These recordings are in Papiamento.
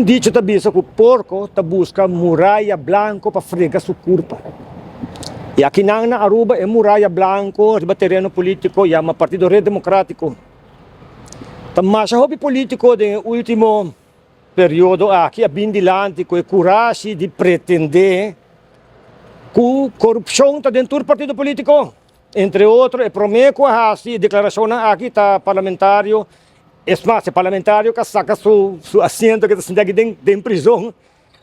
un dicho ta bisa ku porko ta buska muraya blanko pa frega su kurpa. I akinan na Aruba e muraya blanko riba tereno politiko yama Partido Red Demokratiko. Ta masha hopi politiko den e ultimo periodo aki a bin dilanti ku e kurashi di pretende ku korupshon ta den tur partido politiko. Entre otro e prome ku a hasi e deklarashonnan aki ta parlamentario, es mas e parlamentario ku a saka su su asiento ku ta sinti aki den den prizon,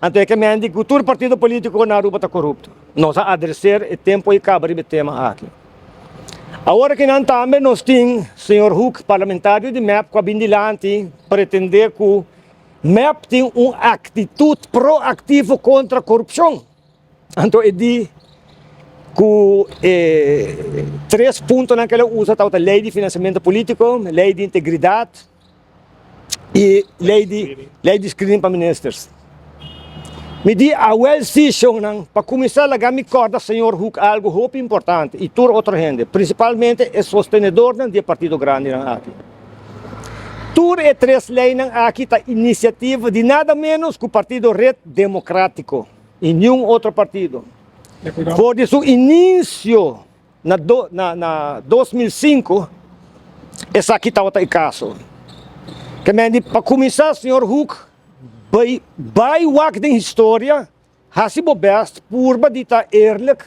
anto e ke menti ku tur partido politiko na Aruba ta korupto. Nos a adreser e tempo ei kaba riba e tema aki. Awor aki nan tambe nos tin señor Hoek, parlamentario di mep ku a bin dilanti pretende ku mep tin un aktitut proaktivo kontra korupshon. Anto e di ku e tres puntonan ku el a usa tabata lei di finansiamentu polítiko, lei di integridat i lei di lei di screening pa ministers. Mi di awel si shownan, pa kuminsá laga mi kòrda señor Hoek algu hopi importante i tur otro hende, prinsipalmente e sostenedornan di e partido grandinan aki. Tur e tres leinan aki ta inisiativa di nada ménos ku Partido Red Demokratiko. I niun otro partido. For di su inicio na na na 2005 esaki tabata e caso. Ke men di pa cuminsa señor Hoek bay bay wak den historia, haci bo best, purba di ta eerlijk,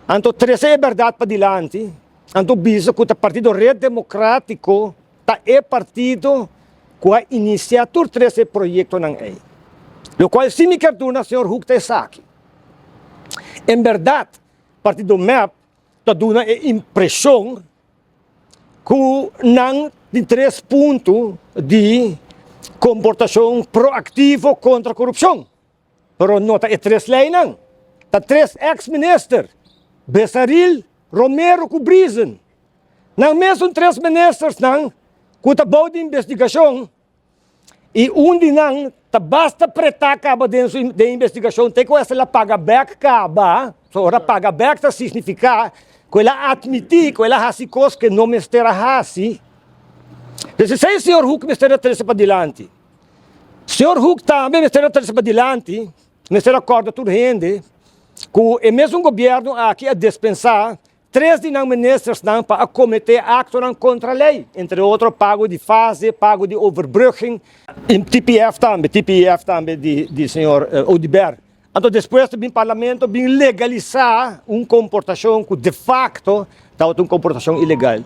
anto trece e berdad padilanti, anto bisa cu ta Partido Red Democratico Ta e partido cu a inicia tur tres e proyectonan ey. Locual si mi kier duna señor Hoek ta esaki. En berdad partido mep ta duna e impresion cu nan tin tres punto di comportacion proactivo contra corupcion. Pero no ta e tres leynan. Ta tres ex minister, Besaril, Romero cu Briesen. Nan mesun tres ministersnan ku ta bou di investigashon i un di nan ta basta pretá kaba den su den investigashon te ku esei a paga bèk kaba. So ora paga bèk ta signifiká ku el a atmití ku el a hasi kos ku e no mester a hasi. Entonces esei señor Hoek mester a trese padilanti. Señor Hoek tambe mester a trese padilanti, mester a kòrda tur hende ku e mesun gobièrnu aki a despensá Tres di nan ministersnan pa a kometé aktonan kontra lei, entre otro pago di fase, pago di overbrugging, i TPF tambe, TPF tambe di di señor Oduber. Anto despues ta bin parlamento bin legalisá un komportashon ku de fakto tabata un komportashon ilegal.